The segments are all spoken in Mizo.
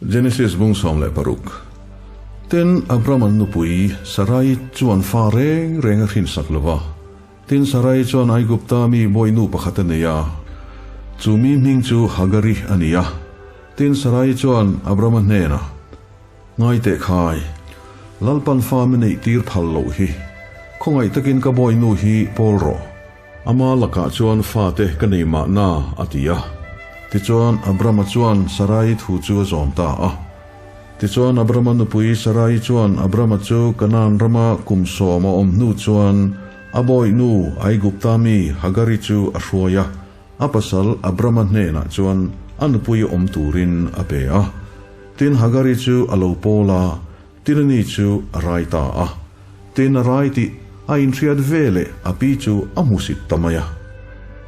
Genesis bung 16. Tin, Abrama'n nupui Sarai chuan fa reng reng a hrinsak lo va. Tin, Sarai chuan Aigupta mi bawihnu pakhat a nei a, chu mi hming chu Hagari a ni a. Tin, Sarai chuan Abrama hnenah, Ngai teh khai, Lalpan fa mi neih tir phal loh hi, khawngaih takin ka bawihnu hi pawl rawh. Ama lakah chuan fate ka nei mahna, a ti a. Tichuan, Abrama chuan Sarai thu chu a zawm ta a. Tichuan, Abrama nupui Sarai chuan Abrama chu Kanaan rama kum sawm a awm hnu chuan a bawihnu Aigupta mi Hagari chu a hruai a, a pasal Abrama hnenah chuan a nupui awm turin a pe a. Tin, Hagari chu a lo pawl a, Tin ani chu a rai ta a. Tin a rai tih a inhriat ve leh a pi chu a hmusit ta mai a.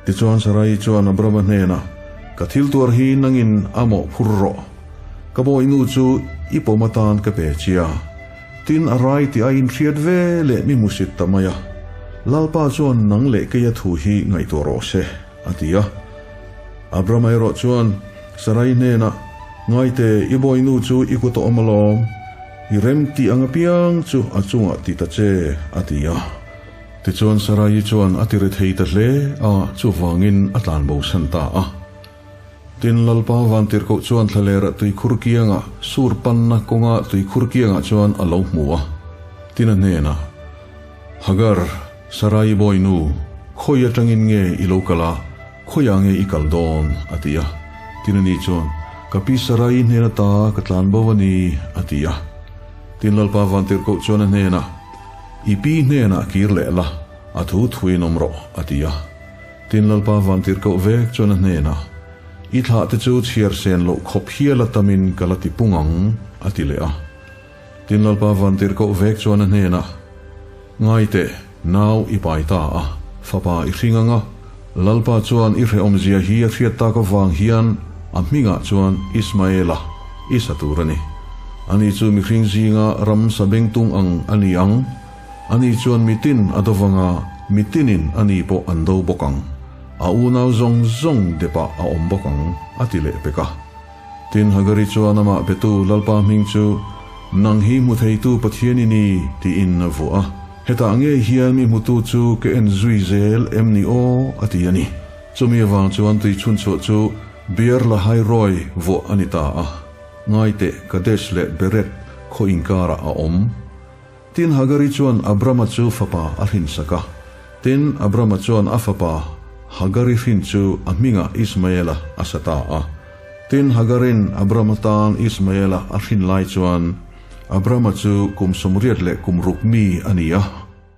Tichuan Sarai chuan Abrama hnenah, Ka thil tuar hi nangin a mawh phur rawh. Ka bawihnu chu i pawm atan ka pe chia. Tin a rai tih a inhriat ve leh mi hmusit ta mai a. Lalpa chuan nang leh keia thu hi ngaihtuah rawh se, a ti a. Abrama erawh chuan Sarai hnenah, Ngaite, i bawihnu chu i kut a awm alawm. I rem tih ang apiang chu a chungah ti ta che, a ti a. Tichuan Sarai chuan a ti rethei ta hle a, chuvangin a tlan bosan ta a. Tin, Lalpa Vantirhkoh chuan thlalerah tuikhur kiangah, sur panna kawnga tuikhur kiangah chuan a lo hmu a. Tin a hnenah, Hagar, Sarai bawihnu, khawi atangin nge i lo kal a, khawiah nge i kal dawn? a ti a. Tin ani chuan, Ka pi Sarai hnen ata ka tlan bo a ni, a ti a. Tin Lalpa Vantirhkoh chuan a hnenah, I pi hnenah kir leh la, a thu thuin awm rawh, a ti a. Tin Lalpa Vantirhkoh vek chuan a hnenah, I thlah te chu chhiar sen loh khawp hial a tamin ka la ti pung ang, a ti leh a. Tin Lalpa Vantirhkoh vek chuan a hnenah, Ngai teh, nau i pai ta a, fapa i hring ang a. Lalpa chuan i hrehawmzia hi a hriat tak avang hian a hmingah chuan Ismaela i sa tur a ni. Ani chu mihring zinga ram sabengtung ang a ni ang. Ani chuan mitin a do vang a, mitinin ani pawh an do bawk ang. A unau zawng zawng depah a awm bawk ang, a ti leh pek a. Tin, Hagari chuan amah betu Lalpa hming chu, Nang hi hmu theitu Pathian i ni, tiin a vuah a. Hetah ngei hian mi hmutu chu ka en zui zel em ni aw? a ti a ni. Chumi avang chuan tui chhunchhuah chu Beer Lahairoi vuah a ni ta a. Ngaiteh, Kadesh leh Bered khaw inkarah a awm. Tin, Hagari chuan Abrama chu fapa a hrinsak a. Tin, Abrama chuan a fapa Hagari hrin chu a hmingah Ismaela a sa ta a. Tin, Hagarin Abrama tan Ismaela a hrin lai chuan Abrama chu kum 88 leh kum ruk mi a ni a.